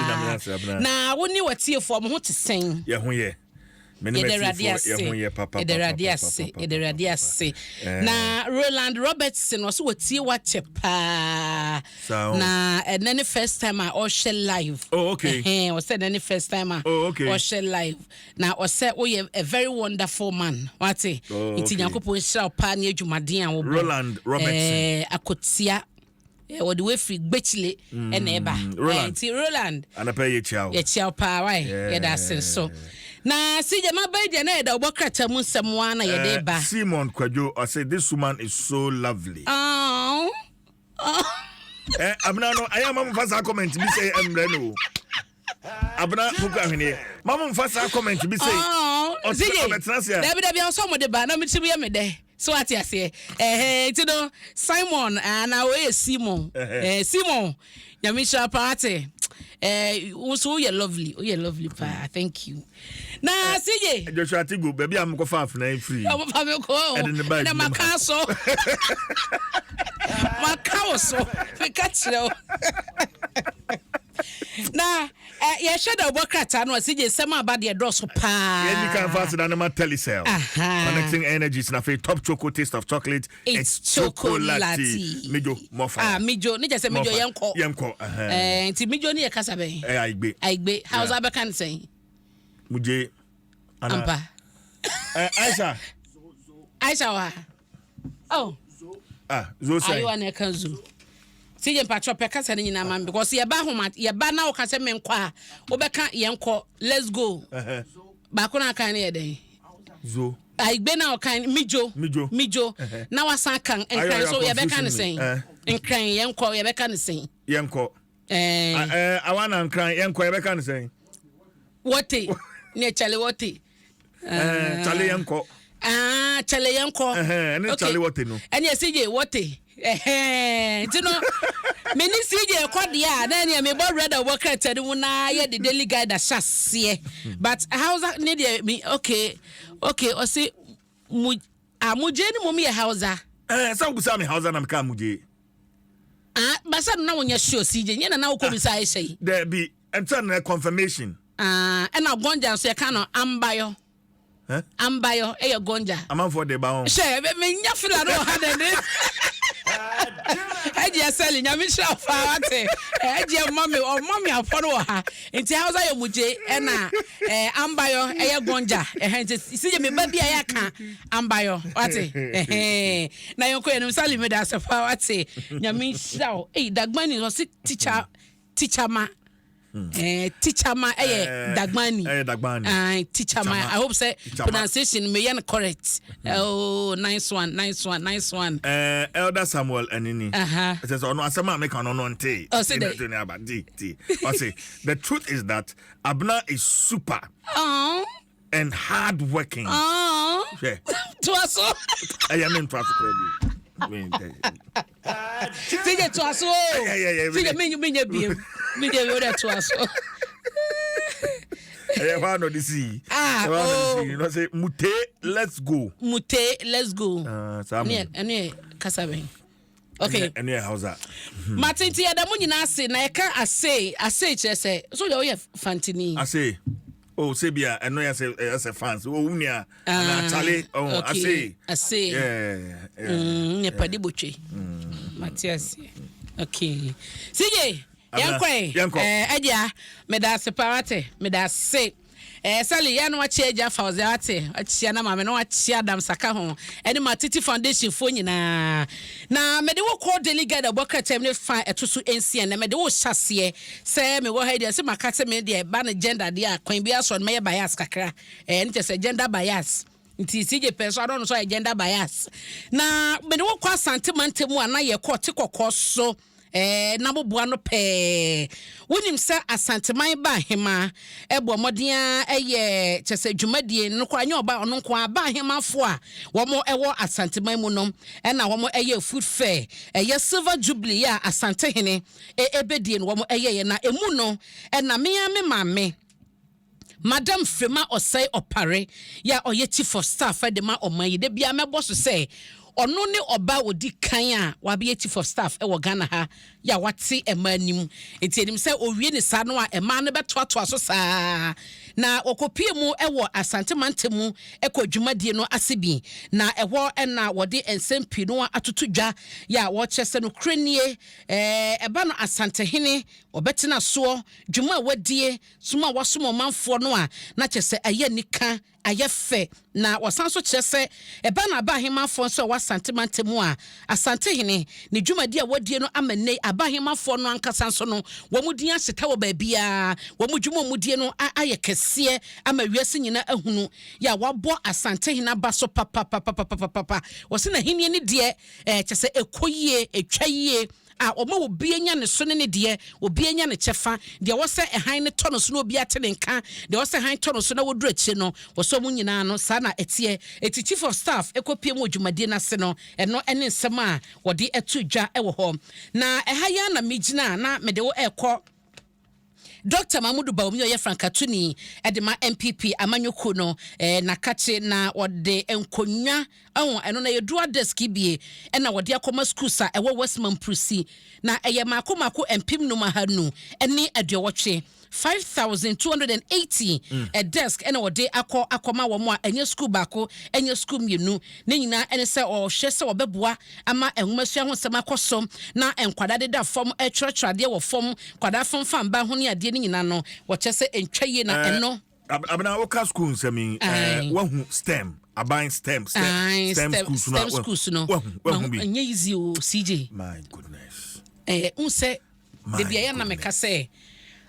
Nyame ase, Abena. Na wo ne watiefoɔ mo ho te sɛn? Yɛ ho yɛ. Me ne Yɛda Awurade m'atiefoɔ ase. yɛ ho yɛ papa. Yɛda Awurade ase. Yɛda Awurade ase. Eh. Na Roland Robertson ɔso wɔtie wakyɛ paa. Saa o. Na ɛnɛ ne first time a ɔhwɛ live. Oh, okay. Ɛhɛn, ɔsɛ ɛnɛ ne first time a Oh, okay. ɔhwɛ live. Na ɔsɛ woyɛ a very wonderful man. Wate? Oh, Nti okay. Nyankopɔn nhyira wo paa ne adwumaden a wobɔ. Roland Robertson. Eh, akotia. Eh, wɔde wafiri Gbekyile ɛna ɛba. Roland. Eh, nti Roland Anapa yɛ kyia o. Yɛkyia wo paa wae. Yeah. Yɛda ase nso. Na si gyama bɛyi deɛ na yɛda wobɔ krataa mu nsɛm wa na yɛde Eh, ba. Simon Kwadwo ɔsɛ, "This woman is so lovely." Oh. Eh, Abena no ayɛ ama mo fa saa comment bi sɛ ɛmbrɛ no o. Abena Poku Ahweneɛ ma mo nfa saa comment bi sɛ Oh. ɔte CJ, ɔbɛtena ase a. Dabi dabi, ɔsɔ mo de ba na mi ti yɛ mi dɛ so ate aseɛ. Ɛhɛn, nti no Simon ana oyɛ Simon. Ɛhɛ. Eh, Simon, Nyame nhyira paa ate. Eh, wo nso woyɛ lovely, woyɛ lovely paa. Thank you. Na CJ. Joshua Atigo, baabi a mokɔfa afena yi firi. Ɔmo fa mi kɔ. Ɛde ne ba ɛna adwuma. Maka so, maka wo so, meka kyerɛ wo. Na yɛhwɛ dɛ ɔbɔ krataa no a, CJ, nsɛm aba deɛ dɔɔso paa. Yɛnni kan fa aseda no ma Telecel. Aha. Connecting energies, na afei Top Choco, taste of chocolate. It's chocolate. Mijo mɔfa. Ah, mijo ne kyɛ sɛ mijo, yɛnkɔ. Yɛnkɔ, ɛhɛn. Nti mijo ne yɛ kasa bɛn? Ɛyɛ Ayigbe. Ayigbe. Hausa bɛka ne sɛn? Muje ana. Ampa. Aisha. Aisha wɔ ha. Oh. Ah, zo sɛn? Ayiwa na ɛka zo. CJ, mpatwɔ, pɛ kasa no nyinaa ma me because yɛba homa yɛba na woka sɛ menkɔ a, wobɛka yɛnkɔ, let's go. Baako na aka no yɛ dɛn? Zo. Ayigbe na ɔkan mijo. Mijo. Mijo. Na wasan kan Ayo, Nkran ayo, so yɛbɛka ne confusion me. sɛn? Nkran, yɛnkɔ, yɛbɛka ne sɛn? Yɛnkɔ. Ɛɛ. Ah, awa na Nkran yɛnkɔ, yɛbɛka ne sɛn? Wɔte ne kyale wɔte. Chale yɛnkɔ. Ah, kyale yɛnkɔ. Ɛhɛn, ɛne chale wɔte no. Ɛne CJ wɔte. Ɛhɛn, nti no me ne CJ kɔ deɛ a, na ɛneɛ mebɔ red a wɔbɔ krataa no mu na yɛde Daily Guide ahyɛ aseɛ. But Hausa ne deɛ mi, okay, ɔse mu ah, mugye ne mom yɛ Hausa. Sɛ wobusa me Hausa na meka mugye. Ah, basa no na wonyɛ sure, CJ, nyɛ na na wokɔ bisa Aisha yi. Dabi, ɛnkyɛ no confirmation. Ah, ɛna gonja nso yɛka no ambayɔ. Eh? Ambayɔ ɛyɛ gonja. Amanfoɔ de ba ho. Hwɛ, menya fila no wɔ ha dɛ ne ɛgye ɛsɛli. Nyame hyira wo paa wate. Ɛgye ɛma me, ɔma me afɔ no wɔ ha. Nti Hausa yɛ mugye, ɛna ambayɔ ɛyɛ gonja. Ɛhɛ, nti sɛ meba bi a yɛaka ambayɔ wate. Ɛhɛn, na yɛnkɔ yɛnim. Sali, meda ase paa wate. Nyame nhyira wo. Ei, Dagbani ɔse teacher, teacher ma. Teacher ma ɛyɛ Dagbani. Ɛyɛ Dagbani. Ah, teacher ma. Teacher ma. I hope sɛ Teacher ma. Pronunciation meyɛ no correct. Oh, nice one, nice one, nice one. Elder Samuel Anini. Ɛsɛ sɛ ɔno asɛm a meka no no nte. Ɔse dɛ? Nti ne aba ti ti. Ɔse, "The truth is that Abena is super Oh, and hard working." Oh. Hwɛ. Toa so. Ɛyɛ me ntoa so koraa bi. Me ntɛ. CJ, toa so o. Yeah. CJ, menyɛ biem. Menyɛ biem, wode toa so. Ɛyɛ hɔ a na ɔde sii. Ah, Ɛhɔ a na ɔde oh. sii. Na ɔse, "Mute, let's go." Mute, let's go. Ah, saa mo. Ɛne yɛ kasa bɛn? Okay. Ɛno yɛ Hausa. Mate, nti yɛda mo nyinaa ase. Na yɛka ase ase kyerɛ sɛ so deɛ woyɛ Fantini. Ase. Oh, sɛ bia ɛno yɛ sɛ ɛyɛ sɛ fans. Oh, wo nua. Ah, Ana chale. Oh, okay. ase. Ase. Yeah. Yɛ padi botwe. Mate ase. Okay. CJ, Abena, yɛnkɔ. Yɛnkɔ. Agya, meda ase paa wate. Meda ase. Sally, yɛn no wakyia agya Fawzi wate. Wakyia na maame no wakyia Adam Saka ho. Ɛne ma Titi Foundation foɔ nyinaa. Na mede wo kɔ Daily Guide a ɛbɔ krataa mu ne fa ɛto so 6 na mede wo hyɛ aseɛ sɛ mewɔ ha yi deɛ, sɛ maka sɛ me deɛ ba no gender deɛ a, kwan bi asɔ no mɛyɛ bias kakra. Ne kyɛ sɛ gender bias. Nti CJ pɛ so adɔ no so ayɛ gender bias. Na mede wo kɔ Asante mantam a na yɛkɔ te kɔkɔɔ so. Na boboa no pɛɛ. Wonim sɛ Asanteman ba ahema ɛbɔ mmɔden a ɛyɛ kyɛ sɛ dwumadie no koraa nyɛ ɔba ɔno nko a, ba ahemafoɔ a wɔn ɛwɔ Asanteman mu no ɛna wɔn ɛyɛ food fair, ɛyɛ silver jubilee a Asantehene ɛbɛdie no wɔn ɛyɛyɛ. Na emu no ɛna mea me maame Madam Frema Ɔsɛe Ɔpare yɛ a ɔyɛ chief of staff de ma ɔman yi de bia mɛbɔ so sɛ Ɔno ne ɔbaa a ɔdi kan a wabɛyɛ Chief of Staff wɔ Ghana ha yɛ a wate mmaa anim. Nti yɛnim sɛ ɔwie ne saa no a mmaa no bɛtoatoa so saa ara. Na wɔkɔpue mu wɔ Asante mantam mu kɔ dwumadie no ase bi. Na ɛhɔ na wɔde nsɛm pii no atoto dwa yɛ a wɔkyerɛ sɛ nokorɛ nie, ɛba no Asantehene ɔbɛtena soɔ, dwuma a wadie, som a wasom ɔmanfoɔ no a na kyerɛ sɛ ɛyɛ anika. Ayɛ fɛ, na wɔsan nso kyerɛ sɛ ɛba no aba ahemmanfoɔ nso a ɛwɔ Asante mantam mu a, Asantehene, ne dwumadi a wɔdie no ama nnɛ yi aba ahemmanfoɔ no ankasa nso no, wɔn din ahyeta wɔ baabiara, wɔn dwuma a wɔdie no ayɛ kɛseɛ ama wiase nyinaa ahunu yɛ a wɔabɔ Asantehene aba so papapapapapapa. Wɔse n'ahennie no deɛ, ɛɛ, kyerɛ sɛ ɛkɔ yie, ɛtwa yie. A Wɔma obiara nya ne so ne ne deɛ, obiara nya ne kyɛfa. Deɛ ɛwɔ sɛ hann no tɔ no so na obiara te ne nka, deɛ ɛwɔ sɛ hann tɔ no so na wɔduru akyire no, wɔsɔ wɔn nyinaa ano. Saa na ɛteɛ. Enti Chief of Staff kɔpue mu wɔ dwumadie no ase no, ɛno ne nsɛm a wɔde to dwa wɔ hɔ. Na ɛha yi ara na megyina a na mede wo rekɔ. Dɔkta Mahmudu Bawumia a ɔyɛ frankatuni de ma NPP amanyɔkuo no na kakye na wɔde nkonnwa ɛho ɛno na ɛyɛ dual desk bie ɛna wɔde akɔma schools a ɛwɔ West Mamprusi na ɛyɛ mako mako 5,280, 5,280 desk ɛna wɔde akɔ akɔma wɔn a ɛnyɛ school baako ɛnyɛ school mmienu. Ne nyinaa ɛne sɛ ɔhwɛ sɛ wɔbɛboa ama nwomasua ho nsɛm akɔ so na nkwadaa deda fam ɛtwerɛtwerɛ adeɛ wɔ fam, nkwadaa fomfam ba ho ne adeɛ no nyinaa no, wɔkyerɛ sɛ ɛntwa yie na ɛno. Abena, woka school nsɛm yi, wahu STEM, aban STEM, STEM, STEM schools no, STEM schools no, wahu, wahu bi. Ɛnyɛ easy o, CJ. My goodness. N sɛ, debi ɛyɛ na meka sɛ,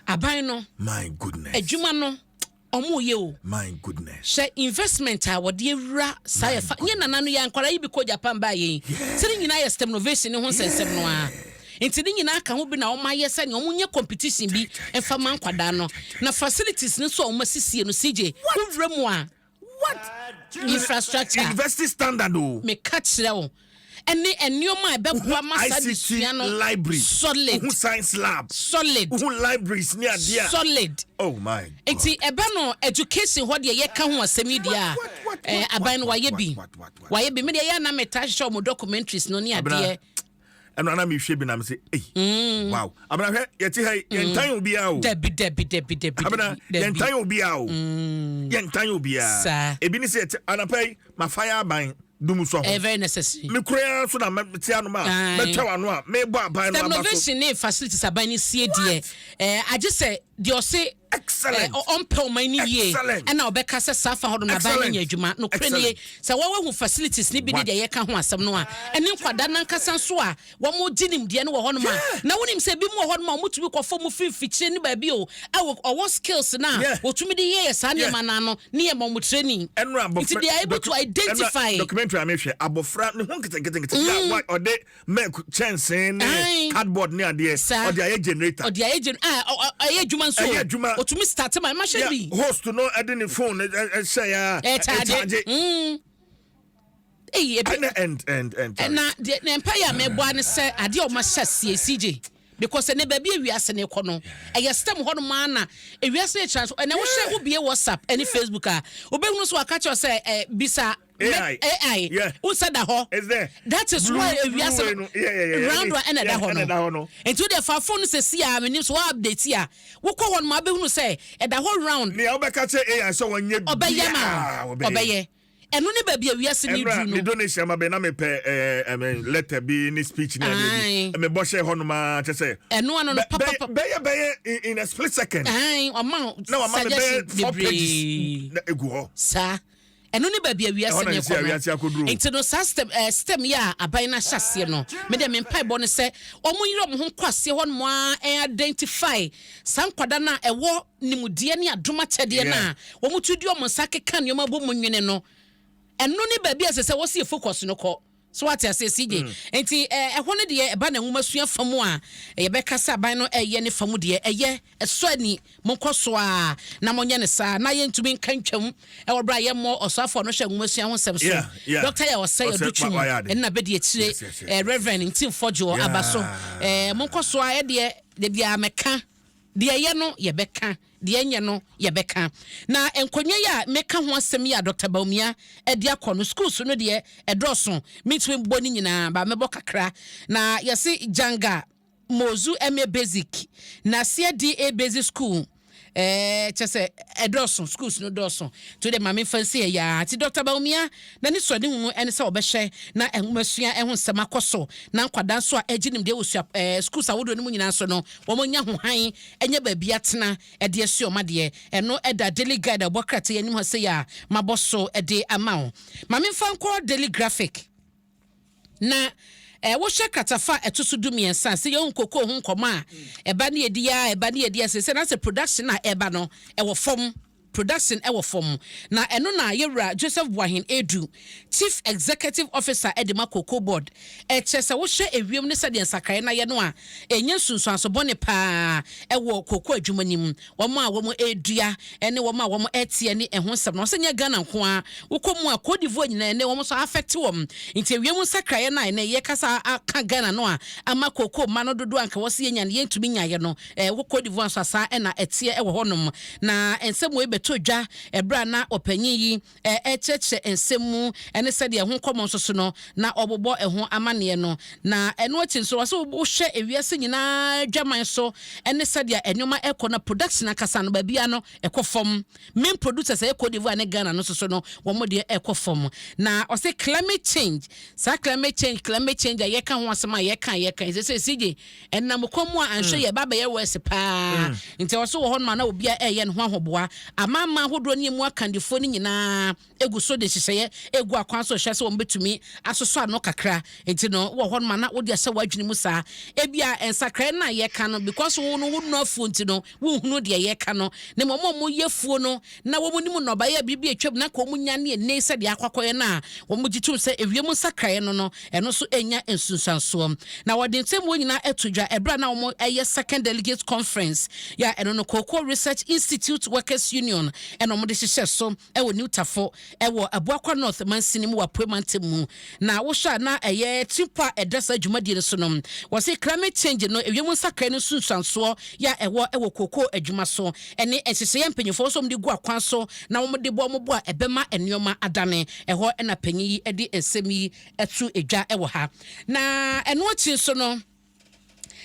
aban no, My goodness. Adwuma no, ɔmo yɛ o. My goodness. Hwɛ investment a wɔde awura saa yɛ fa nyɛ nana no yɛ nkwadaa yi bi kɔ Japan baa yɛn sɛ ne nyinaa yɛ STEM innovation ne ho nsɛnsɛm no ara nti ne nyinaa ka ho bi na wɔn ayɛ sɛ nea wɔn nyɛ competition bi mfa ma nkwadaa no na facilities no nso a wɔn asisie no CJ wowura mu a. What? Infrastructure. University standard o. Meka kyerɛ wo. Ɛne nneɛma a ɛbɛboa ma saa adesua no. library. Solid. Wohu science lab. Solid. Wohu libraries ne adeɛ a. Solid. Oh my God. Nti ɛbɛ no education hɔ deɛ yɛka ho asɛm yi deɛ a, eh, aban no wayɛ bi. Wayɛ bi. Me deɛ yɛ a na metaa hwehwɛ wɔn documentaries no ne adeɛ. Ɛno ana mehwɛ bi na mese ei mm. Wow, abena hwɛ, yɛte ha yi mm. Yɛntan obiara o. Dabi dabi dabi dabi. Abena, yɛntan obiara o mm. Yɛntan obiara. Ebi ne sɛ yɛte anapa yi mafa yɛ aban dum sɔ ho. Eh, very necessary. Me kura ya so na mete ano ma mɛtwa wano a mebɔ aban no aba so. Renovation ne facilities aban ne sie deɛ. Eh, agye sɛ deɛ ɔse Excellent. Eh, ɔmpɛ ɔman no yie Excellent. ɛna ɔbɛka sɛ saa fa hɔ no aban no nyɛ adwuma. Nokorɛ nie, sɛ wɔahu facilities no bi ne deɛ yɛka ho asɛm no a, ɛne nkwadaa no ankasa nso a wɔgye nimdeɛ no wɔ hɔnom a, na wonim sɛ ebinom wɔ hɔnom a wɔtumi kɔfa wɔn firi mfikyire ne baabi o, a wɔwɔ skills no a wɔtumi de yɛyɛ saa nneɛma no ano ne yɛma wɔn training. Nti they are able to identify. Documentary a mehwɛ, abɔfra ne ho nketenkete a ɔde milk kyɛnsee ne cardboard ne adeɛ ɔde ayɛ generator. Ɔde ayɛ gen ah ɛyɛ adwuma nso. Ɛyɛ adwuma. Otumi start ma ɛma hyɛ bi. Host no ɛde ne phone ɛhyɛ ya. Ɛkyagye. Eyi ebi. Ɛna and and and. Ɛna deɛ na mpa yɛ a mɛbɔ ano sɛ adeɛ a wɔn ahyɛ aseɛ CJ because ɛnɛ baabi ewiase ne kɔ no ɛyɛ stem hɔ nom ara na ewiase ne kyerɛ so ɛnɛ wohyɛ wobie WhatsApp ɛne Facebook a wobɛhunu so waka kyerɛ sɛ ɛ bisa. AI. AI. Yeah. Unsa da hɔ. It's there. That is Blue, why blue ewiase way no. Yeah, yeah, yeah. Round one ɛna ɛda hɔ hɔ no. Nti wo deɛ fa phone sɛ si a menim so wa update a wokɔ hɔ no ma abɛhunu sɛ ɛda hɔ round. Nea wobɛka kyerɛ AI sɛ wɔnyɛ ɔbɛyɛ ma ɔbɛyɛ. Ɛno ne baabi a wiase no duru no. Me donation ma bɛ na mepɛ ɛɛ letter bi ne speech ne adeɛ bi. Mebɔ hyɛ hɔ nom a kyɛ sɛ. Ɛno ano no papa. Bɛyɛ bɛyɛ in a split second. Ayi ɔma suggestion bebree. Na egu hɔ. Saa. Ɛno ne baabi a wiase no rekɔ no. Nti no saa stem, eh, stem yi a aban no ahyɛ aseɛ no, me deɛ me mpaebɔ ne sɛ wɔn nyere wɔn ho nkɔ aseɛ hɔ nom ara and identify saa nkwadaa no a ɛwɔ nimdeɛ ne adom akyɛdeɛ no a wɔn tu de wɔn nsa keka nneɛma bɔ mu nwene no. Ɛno ne baabi a ɛsɛ sɛ wɔsi focus no kɔ. So wate aseɛ, CJ? Nti eh, ɛhɔ no deɛ ɛba na nwoma sua fa mu a, yɛbɛka sɛ aban no ɛyɛ ne fa mu deɛ, ɛyɛ, ɛsɔ ani, monkɔ so ara na monyɛ no saa, na yɛntumi nka ntwam ɛwɔ berɛ a yɛmmɔ ɔsoafoɔ no hwɛ nwoma sua ho nsɛm so. Dɔkta yɛ ɔsɛ Adutwum, ɛne na bɛdi akyire, eh, Reverend Ntim Fodjour aba so. Eh, monkɔ so ara, ɛdeɛ, da biara mɛka. Deɛ ɛyɛ no yɛbɛka, deɛ ɛnyɛ no yɛbɛka. Na nkonnwa yi a meka ho asɛm yi a Dɔkta Bawumia de akɔ no, schools no deɛ ɛdɔɔso, mentumi mbɔ ne nyinaa, ba mɛbɔ kakra. Na yɛse Janga Mozu MA Basic, Naseɛ DA Basic School, ɛɛ kyɛ sɛ ɛdɔɔso, schools no dɔɔso. Nti wode ma memfa nsi ɛyɛ ara. Nti Dɔkta Bawumia n'ani sɔ ne hunu ɛne sɛ ɔbɛhwɛ na nwomasua ɛho nsɛm akɔ so, na nkwadaa nso a ɛgye nimdeɛ wɔ sua ɛɛ schools ahodoɔ no mu nyinaa nso no, wɔanya ho hann anya baabi atena de asua wɔn adeɛ. Ɛno da Daily Guide a ɛbɔ krataa yi anim ha sei a mabɔ so de ama wo. Ma memfa nkɔ Daily Graphic. Na eh, wohwɛ kratafa a ɛto so 13 a, sɛ yɛhu kokoo ho nkɔmmɔ a, ɛba ne yɛdi a, ɛba ne yɛdi a, sɛ sɛ na sɛ production a ɛba no, ɛwɔ fam. Production wɔ fam. Na ɛno na yɛwura Joseph Boahen Adu, Chief Executive Officer de ma Cocoa Board, kyerɛ sɛ wohwɛ ewiem ne sɛdeɛ nsakraeɛ no ayɛ no a, ɛnya nsunsuanso bɔne pa ara wɔ cocoa adwuma no mu. Wɔn a wɔredua ne wɔn a wɔreteɛ ne ɛho nsɛm no, wɔsɛ nyɛ Ghana nko ara, wokɔ mu a Cote d'Ivoire nyinaa ɛnnɛ wɔn nso affect wɔn. Nti ewiem nsakraeɛ no a ɛnnɛ yɛkasa aka Ghana no a ama cocoa mma no dodoɔ a anka wɔsɛ yɛnya no yɛntumi nyaeɛ no, Wɔ Côte d'Ivoire nso a, saa na ɛteɛ wɔ hɔnom. Na nsɛm wei bɛtɔ dwa berɛ a na ɔpanyin yi rekyerɛkyerɛ nsɛm mu ne sɛdeɛ ɛho nkɔmmɔ nso so no, na ɔrebobɔ ɛho amanneɛ no. Na ɛno akyi nso, wɔsɛ wohwɛ ewiase nyinaa adwaman so ne sɛdeɛ nneɛma rekɔ no, production ankasa no, baabiara no, ɛkɔ fam. Main producers a ɛyɛ Côte d'Ivoire ne Ghana no nso so no, wɔn deɛ ɛrekɔ fam. Na ɔse climate change, saa climate change, climate change a yɛka ho asɛm a yɛka a yɛka yi, sɛ sɛ CJ, ɛnam kɔm mu a anhwɛ yɛ ɛba abɛyɛ worse paa. Nti ɛwɔ so wɔ hɔnom a na obiara ɛreyɛ ne ho ahoboa. Amanaman ahodoɔ ne emu akandifoɔ no nyinaa egu so de nhyehyɛeɛ egu akwan so rehwɛ sɛ wɔbɛtumi asosɔ ano kakra. Nti no wɔ hɔnom a na wode ahyɛ w'adwene mu saa. Ebia nsakraeɛ no a yɛka no, because wo no wonnɔ afuo nti no, wonhunu deɛ yɛka no. Na mmom wɔn a wɔyɛ afuo no na wɔnim nnɔbaeɛ a bere bi a atwam na anka wɔnya ne ɛnnɛ yi sɛdeɛ akɔ akɔyɛ no a, wɔgye tom sɛ ewiem nsakraeɛ no no, ɛno nso renya nsunsuansoɔ. Na wɔde nsɛm wei nyinaa to dwa ɛberɛ a na wɔreyɛ Second Delegates Conference yɛ a ɛno no Cocoa Research Institute Workers Union na wɔde hyehyɛɛ so wɔ New Tafo wɔ Abuakwa North mansini mu wɔ Apuei Mantam mu. Na wohwɛ a na ɛyɛ tirimpɔ a ɛda saa dwumadie no so no, wɔse climate change no, ewiem nsakraeɛ no nsunsuansoɔ yɛ a ɛwɔ wɔ kookoo adwuma so ne nhyehyɛeɛ a mpanyinfoɔ nso wɔde gu akwan so na wɔde bɔ wɔn bo a ɛbɛma nneɛma adane. Ɛhɔ na panyin yi de nsɛm yi to dwa wɔ ha. Na ɛno akyi nso no,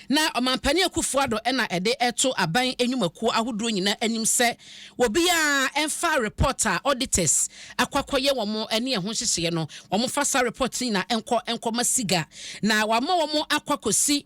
na Ɔmanpanin Akufo Addo na ɛde reto aban nnwumakuo ahodoɔ nyinaa anim sɛ obiara mfa report a auditors akɔ akɔyɛ wɔn ne ɛho nhyehyɛeɛ no, wɔmfa saa report no nyinaa nkɔ nkɔma SIGA na wɔama wɔn akɔ akɔsi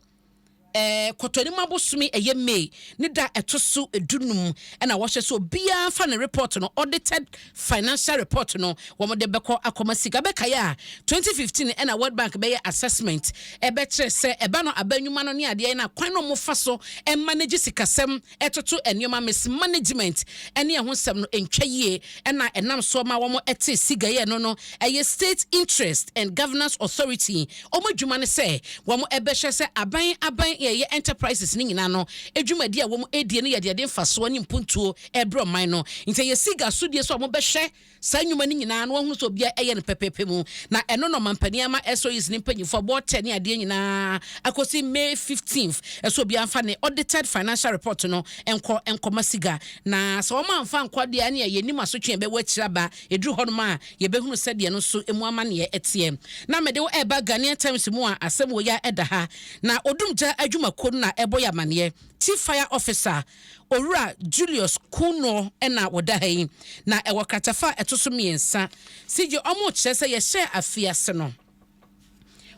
Kɔtɔnim abosome ɛyɛ May ne da a ɛto so 15 na wɔhyɛ sɛ obiara mfa ne report no, audited financial report no, wɔn de bɛkɔ akɔma sika. Bɛkae a, 2015 ɛna World Bank bɛyɛ assessment ɛbɛkyerɛ sɛ ɛba no aba nnwuma no ne adeɛ na kwan no wɔfa so manage sikasɛm ɛtoto nneɛma mismanagement ɛne ɛho nsɛm no ntwa yie ɛna ɛnam soɔ ma wɔn ɛte siga yɛ no no ɛyɛ State Interest and Governance Authority. Wɔn adwuma ne sɛ wɔn bɛhwɛ sɛ aban aban a ɛyɛ enterprises no nyinaa no dwumadi a wɔn redie no yɛ deɛ ɛde mfasoɔ ne mpuntuo rebrɛ ɔman no. Nti ɛyɛ SIGA asodie sɛ wɔn bɛhwɛ saa nnwuma no nyinaa na wɔahunu sɛ obiara ɛyɛ no pɛpɛɛpɛ mu. Na ɛno na ɔmampanin ama SOEs no mpanyinfoɔ abɔ tɛ ne adeɛ nyinaa akɔsi May 15th sɛ obiara mfa ne audited financial report no nkɔ nkɔma SIGA. Na sɛ wɔn amfa ankɔ deɛ ɛneɛ yɛnnim asotwe a ɛbɛwɔ akyire aba. Ɛduru hɔnom a, yɛbɛhunu sɛdeɛ ɛno nso ɛmu amaneɛ teɛ. Na mede wo reba Ghanaian Times mu a asɛm wei ara da ha. Na Odumgya adwumakuo no na ɛrebɔ yɛn amaneɛ. Chief Fire Officer, Owura Julius Kunoh na ɔda ha yi. Na ɛwɔ kratafa a ɛto so mmiɛnsa. CJ, wɔrekyerɛ sɛ yɛhyɛɛ afe ase no,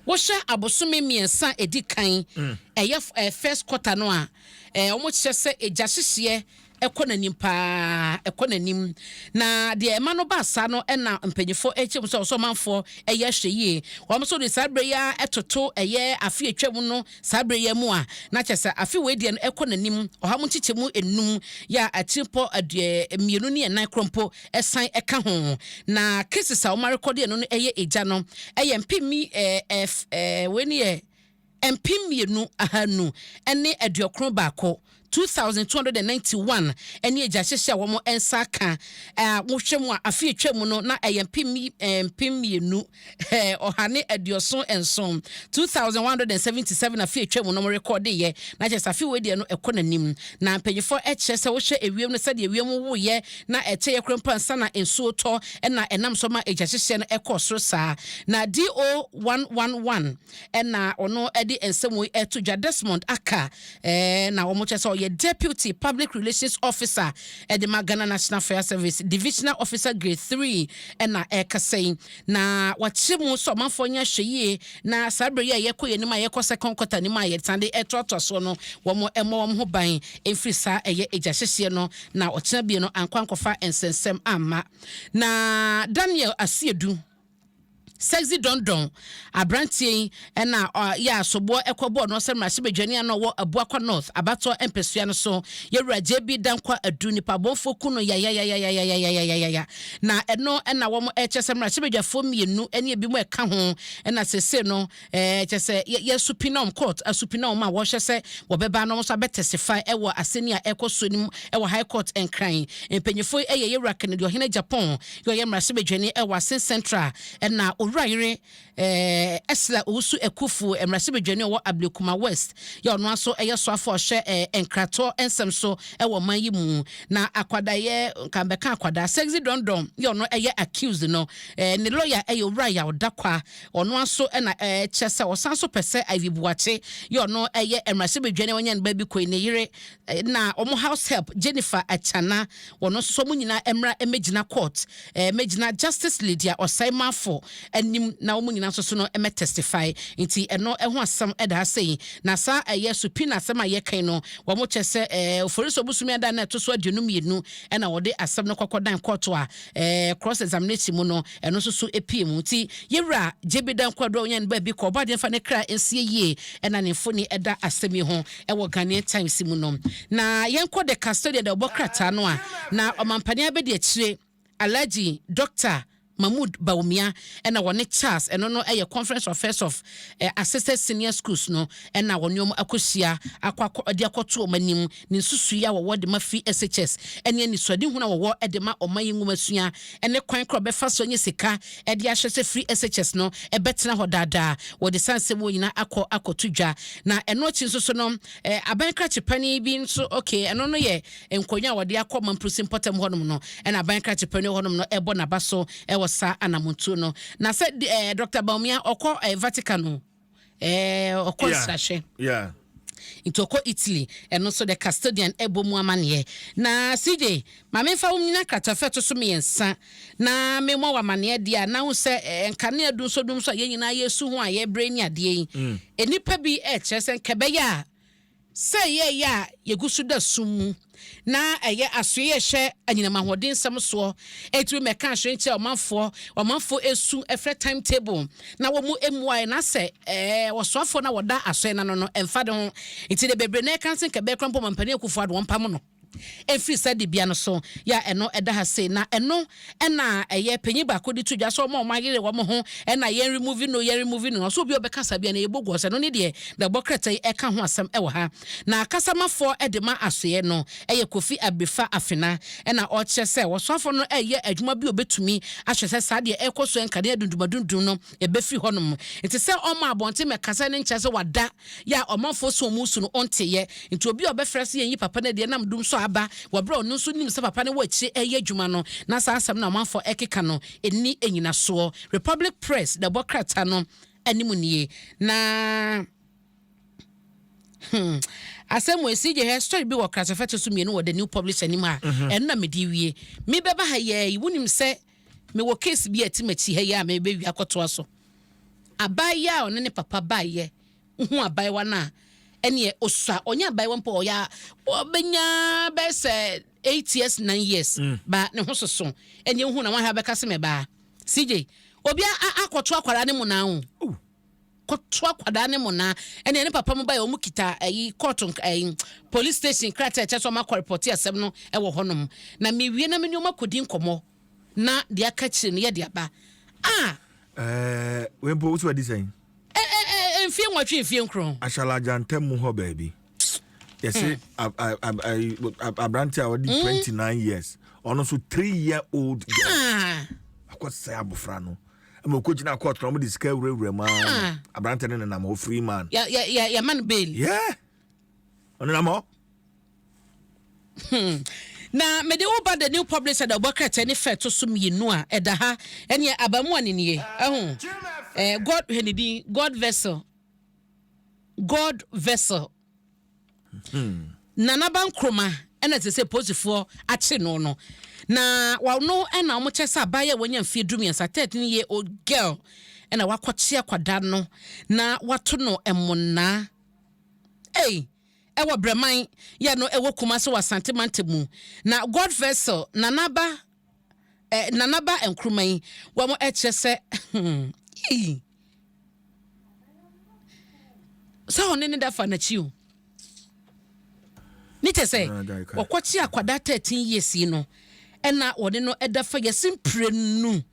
Wohwɛ abosome mmiɛnsa a ɛdi kan, ɛyɛ first quarter no a, wɔkyerɛ sɛ egya hyehyeɛ kɔ n'anim paa, ɛkɔ n'anim. Na deɛ ɛma no ba saa no na mpanyinfoɔ ɛkyɛ mu sɛ ɔsɛ ɔmanfoɔ ɛyɛ ahwɛ yie. Wɔn nso de saa berɛ yi ara ɛtoto ɛyɛ afe atwa mu no saa berɛ yi mu a, na kyerɛ sɛ afe wei deɛ no ɛkɔ n'anim ɔha mu nkyekyɛmu enum yɛ a atirimpɔ aduɛ mmienu ne ɛnan korɔ mpo san ka ho. Na cases a wɔarekɔde ɛno no ɛyɛ egya no ɛyɛ mpem mi ɛɛ wei no yɛ 2191, 2,291 ne egyahyehye a wɔn nsa aka. A wohwɛ mu a, afe atwa mu no na ɛyɛ 2177, 2,177 afe atwa mu no wɔn rekɔdeeɛ. Na kyerɛ sɛ afe wei deɛ no ɛkɔ n'anim. Na mpanyinfoɔ kyerɛ sɛ wohwɛ ewiem no sɛdeɛ ewiem woyɛ na ɛkyɛ yɛ kora mpo ansa na nsuo tɔ ɛna ɛnam so ma egyahyehyeɛ no ɛkɔ soro saa. Na DO 111 ɛna ɔno ɛde nsɛm wei ɛto dwa, Desmond Aka na wɔn kyerɛ sɛ ɔyɛ Deputy Public Relations Officer ɛde ma Ghana National Fire Service, Divisional Officer Grade 3, ɛna ɛrekasa yi. Na wakyerɛ mu sɛ ɔmanfoɔ nyɛ ahwɛ yie na saa berɛ yi a yɛkɔ yɛn anim a yɛkɔ second quarter anim a yɛsan de ɛtoatoa soɔ no, wɔn ɛmmɔ wɔn ho ban mfiri saa ɛyɛ egya hyehyeɛ no na ɔkyena bie no ankɔ ankɔfa nsɛnsɛm amma. Na Daniel Asiedu Sexy Dondon, aberanteɛ yi ɛna yɛ asoboɔ ɛkɔbɔɔ no sɛ mmarahyɛbadwani a na ɔwɔ Abuakwa North abatoɔ mpɛsua no so, yɛwura JB Dankwa Adu, nipa bɔnfoɔ ku no yayayayayayayayaya. Na ɛno ɛna wɔn ɛkyɛ sɛ mmarahyɛbadwafoɔ mmienu ɛne ebi mu ɛka ho ɛna sese no kyɛ sɛ yɛ subpoena wɔn, court a subpoena wɔn a wɔhwɛ sɛ wɔbɛba na wɔn nso abɛ testify ɛwɔ asɛnni a ɛkɔ so no mu ɛwɔ High Court Nkran. Mpanyinfoɔ ɛyɛ yɛwura Kennedy Ɔhene Agyapong yɛ ɔyɛ mmarahyɛbadwani ɛwɔ Assin Central, ɛna owura yere Ursula Owusu Ekufu, mmarahyɛbadwani ɔwɔ Ablekuma West, yɛ ɔno nso ɛyɛ soafo ɔhyɛ nkratoɔ nsɛm so ɛwɔ ɔman yi mu. Na akwadayɛ nka bɛka akwadaa Sexy Dondon yɛ ɔno ɛyɛ accused no, ne lawyer ɛyɛ owura Yawdakwa. Ɔno nso ɛna kyɛ sɛ ɔsan so pɛ sɛ Ivy Buakye yɛ ɔno ɛyɛ mmarahyɛbadwani a wɔnyɛ no baabi kɔ ne yere na ɔmo house help Jennifer Achana, wɔn nso so ɔmo nyinaa mmra mmɛgyina court, mmɛgyina Justice Lydia Osei Marfo anim na wɔn nyinaa nso so no mmɛ testify. Nti ɛno ɛho asɛm ɛda ha sɛyi. Na saa ɛyɛ subpoena asɛm a yɛkan no, wɔn kyɛ sɛ Oforisuo bosome ada na ɛto so 22 ɛna wɔde asɛm no kɔkɔ dan court a cross examination mu no ɛno nso so epie mu. Nti yɛwura JB Danquah a ɔnyɛ no baabi kɔ ɔbɔ adeɛ fa ne kra nsie yie ɛna ne mfoni ɛda asɛm yi ho ɛwɔ Ghanaian Times mu no. Na yɛnkɔ The Custodian da ɔbɔ krataa no a na ɔmampanin abɛdi akyire Alhaji Dr Mahmood Bawumia ɛna wɔne Charles, ɛno no ɛyɛ Conference of Heads of Assisted Senior Schools no, ɛna wɔne wɔn akɔhyia akɔ akɔ de akɔto wɔn anim ne nsusui a wɔwɔ de ma free SHS ɛne anisoadehunu a wɔwɔ de ma ɔman yi nwomasua ɛne kwan korɔ bɛfa so nye sika ɛde ahyɛ sɛ free SHS no ɛbɛtena hɔ daadaa. Wɔde san sɛm wɔn nyinaa akɔ akɔto dwa. Na ɛno akyi nso so no aban krakye panin bi nso, okay, ɛno no yɛ nkonnwa a wɔde akɔ Mamprusi mpɔtam hɔnom no, ɛna aban krakye panin hɔnom no ɛbɔ n'aba so ɛwɔ saa anamontuo no. Na sɛ Dr Bawumia ɔkɔ Vatican no, ɔkɔ nsrahwɛ nti ɔkɔ Italy. Ɛno nso The Custodian ɛbɔ mu amanneɛ. Na CJ, maame mfa wo nyina kratafɛ to so mmiɛnsa na memmɔ wɔ amanneɛ deɛ a na wo sɛ nkanea dum so dum so a yɛn nyinaa yɛsu ho a yɛbrɛ ne adeɛ yi, nnipa bi ɛkyerɛ sɛ nkɛbɛyɛ a sɛ yɛyɛ a yɛgu so da sum mu na ɛyɛ asoɛ yɛhyɛ anyinam ahoɔden nsɛm soɔ ɛtumi mɛka ahwɛ nkyerɛ ɔmanfoɔ. Ɔmanfoɔ esu ɛfrɛ timetable na wɔn mu emua na sɛ wɔsoafoɔ na wɔda asoɛ n'ano no ɛmfa de ho. Nti de bebree na ɛka nse nkɛbɛɛ kora mpo mampanin Akufo Addo wɔn pam no ɛfiri sɛ de bia no so yɛ a ɛno ɛda ha sei. Na ɛno ɛna ɛyɛ panyin baako de to dwa sɛ ɔmo a ɔmo ayere wɔn ho ɛna yɛn remove no, yɛn remove no. Ɔso obi a ɔbɛka sa bia na yɛbɔ gu ɔsɛ no ne deɛ na ɛbɔ krataa yi ɛka ho asɛm ɛwɔ ha. Na kasamafoɔ ɛde ma asoɛ no ɛyɛ Kofi Abefa Afena, ɛna ɔkyerɛ sɛ wɔsoafo no ɛyɛ adwuma bi a obetumi ahwɛ sɛ saa deɛ ɛkɔ so nkanea dundumadundum no ɛbɛfiri hɔnom. Nti sɛ ɔmo abɔnten mɛkasa ne nkyɛn sɛ wada yɛ a ɔmanfoɔ so ɔmo su no ɔnteyɛ. Nti obi a ɔbɛfrɛ sɛ yɛnyi papa no deɛ nam dum so aba wɔbrɛ ɔno nso nim sɛ papa no wɔ akyire ɛyɛ adwuma no. Na saa asɛm no ɔmanfoɔ ɛkeka no ɛni ɛnyinasoɔ. Republic Press na ɛbɔ krataa no anim nie. Na asɛm wɔ esi gye hɛ story bi wɔ kratafɛ to so mmienu wɔ The New Publisher anim ha. Ɛno na mede wie mebɛba ha yɛ yi. Wonim sɛ mewɔ case bi a ɛte m'akyi ha yi a mebɛwie akɔtoa so. Abaayewa a ɔne ne papa baayɛ hu abaayewa no a ɛneɛ osua ɔnyɛ abaayewa mpo, ɔyɛ a ɔbɛnya bɛyɛ sɛ 8 years, 9 years ba ne ho soso. Ɛneɛ hu na wɔn ha bɛka sɛ mɛbaa CJ obi akɔto akwadaa ne mu naa o kɔto akwadaa ne mu naa. Ɛneɛ ne papa mu ba yɛ wɔn kita ɛyi court ɛyi police station krataa ɛkyɛ sɛ wɔn akɔ report asɛm no ɛwɔ hɔnom. Na mewie na me ne wɔn akɔdi nkɔmɔ na deɛ aka kyerɛ no yɛ de aba a. Wei mpo wosi wadi sɛn? Ɛ ɛ ɛ mfie 8, mfie 9. Ahyalagya ntam mu hɔ baabi. Yɛsɛ aberante a ɔde 29 years, ɔno nso 3 year old girl. Akɔsɛe abɔfra no ma ɔkɔgyina court na ɔmde sika awurawura mu a, aberante no nenam hɔ free man. Yɛma no bail. Yeah, ɔnenam hɔ. Na mede wo ba The New Publisher da ɔbɔ krataa ne fɛ to so mmienu a ɛda ha. Ɛneɛ abamuwa ne nie ɛho God, hwɛ ne din, God Vessel, God Vessel. Nanaba Nkroma ɛna ɛsɛ sɛ polisifoɔ akye no, na wɔno ɛna wɔn kyɛ sɛ abaayewa a wɔnya mfeɛ 13, 13 year old girl, ɛna wakɔkye akwadaa no na wato no ɛmonaa ei ɛwɔ Brɛman yɛ no ɛwɔ Kumase wɔ Asante Mantam mu. Na God Vessel Nanaba Nanaba Nkruma yi, wɔn ɛkyerɛ sɛ ii sɛ ɔne ne da fa n'akyi o, ne kyɛ sɛ wɔkɔkye akwadaa 13 years yi no ɛna wɔne no ɛda fa, yɛsi mprenu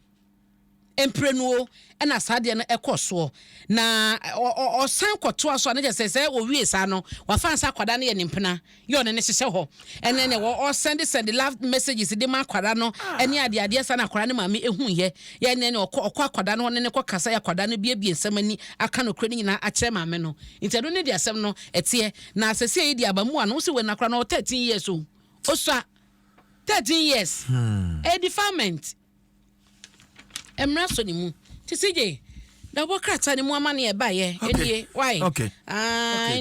mprenu o, ɛna saa deɛ no ɛkɔ soɔ na ɔsan kɔtoa so a, ne kyɛ sɛ owie saa no, wafa nsa akwadaa no yɛ ne mpena yɛ ɔne ne hyehyɛ hɔ, ɛnɛ ne wɔ ɔsend send love messages de ma akwadaa no ɛne adeadeɛ saa, na akwadaa no maame ehu yɛ yɛ ɛnɛ ne ɔkɔ akwadaa no hɔ ne ne kɔ kasa, yɛ akwadaa no biebie nsɛm ani aka no kuro no nyinaa akyerɛ maame no. Nti ɛno ne de asɛm no ɛteɛ na asɛsɛ yi de abamu a no wosi wɔ n'akwadaa no ɔwɔ 13 years o, osua 13 years, ɛyɛ defilement, mmara sɔ ne mu. Te sɛ gye na wɔbɔ krataa ne mu ama ne ɛbaeɛ ɛnie why. Okay. Ah. Okay.